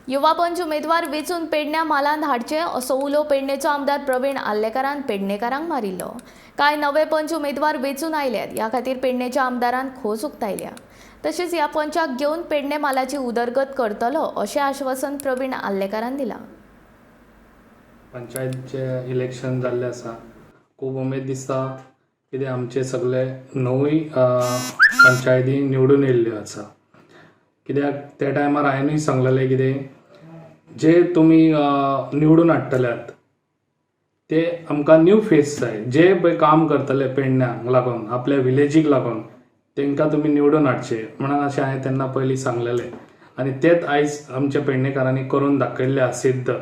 युवा पंच उमेदवार वेंचून पेडण्या म्हालांत हाडचे असो उलो पेडणेचो आमदार प्रवीण आर्लेकारान पेडणेकारांक मारिल्लो. कांय नवे पंच उमेदवार वेंचून आयल्यात, ह्या खातीर पेडणेच्या आमदारान खोस उक्तायल्या. तशेंच ह्या पंचाक घेवन पेडणे म्हालाची उदरगत करतलो अशें आश्वासन प्रवीण आर्लेकारान दिलां. पंचायतचे इलेक्शन जाल्लें आसा, खूब उमेद दिसता कित्याक आमचे सगळे णवूय पंचायती निवडून येयल्ल्यो आसा. कित्याक त्या टायमार हांवेनूय सांगलेलें कितें जे तुमी निवडून हाडटल्यात ते आमकां न्यू फेस जाय, जे पळय काम करतले पेडण्याक लागून आपल्या विलेजीक लागून तांकां तुमी निवडून हाडचे म्हणून अशें हांवें तेन्ना पयलीं सांगलेलें आनी तेंच आयज आमच्या पेडणेकारांनी करून दाखयल्लें आसा सिद्ध.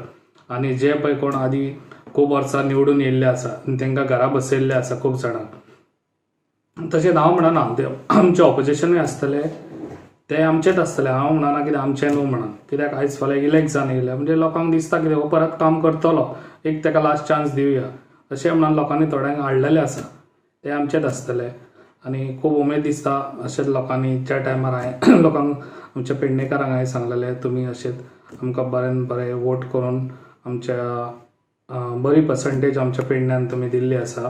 आनी जे पळय कोण आदी खूब वर्सां निवडून येयल्ले आसा आनी तांकां घरा बसयल्ले आसा खूब जाणांक, तशेंच हांव म्हणना ते आमचें ऑपोजिशनूय आसतलें, ते आमचेच आसतले. हांव म्हणना कितें आमचें न्हू म्हणून, कित्याक आयज फाल्यां इलेक्ट जावन येयले म्हणजे लोकांक दिसता कितें हो परत काम करतलो, एक ताका लास्ट चान्स दिवया अशें म्हणून लोकांनी थोड्यांक हाडलेलें आसा, ते आमचेच आसतले. आनी खूब उमेद दिसता अशेंच लोकांनी ज्या टायमार हांवें लोकांक आमच्या पेडणेकारांक हांवें सांगलेलें तुमी अशेंच आमकां बऱ्यान बरें वोट करून आमच्या बरी पर्संटेज आमच्या पेडण्यान तुमी दिल्ली आसा.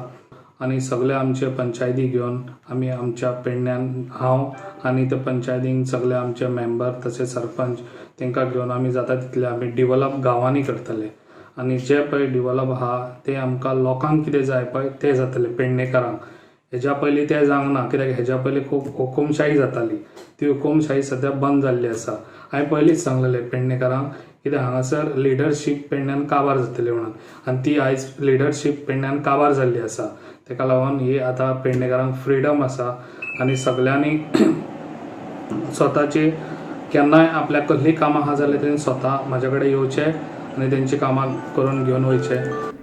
आनी सगळे आमचे पंचायती घेवन आमी आमच्या पेडण्यान हांव आनी त्या पंचायतीन सगळे आमचे मेंबर तशेंच सरपंच तांकां घेवन आमी जाता तितले आमी डिवलप गांवांनी करतले. आनी जे पळय डिवलप आहा ते आमकां लोकांक कितें जाय पळय तें जातलें पेडणेकारांक. हेज्या पयलीं तें जावंक ना, कित्याक हेज्या पयलीं खूब हुकुमशाही जाताली, ती हुकुमशाही सद्या बंद जाल्ली आसा. हांवें पयलींच सांगलेलें पेडणेकारांक कित्याक हांगासर लिडरशीप पेडण्यान काबार जातली म्हणून, आनी ती आयज लिडरशीप पेडण्यान काबार जाल्ली आसा. ताका लागून ही आतां पेडणेकारांक फ्रिडम आसा आनी सगल्यांनी स्वताची केन्नाय आपल्याक कसलीं कामां आहा जाल्यार तेणी स्वता म्हाज्या कडेन येवचें आनी तेंची कामां करून घेवन वयचें.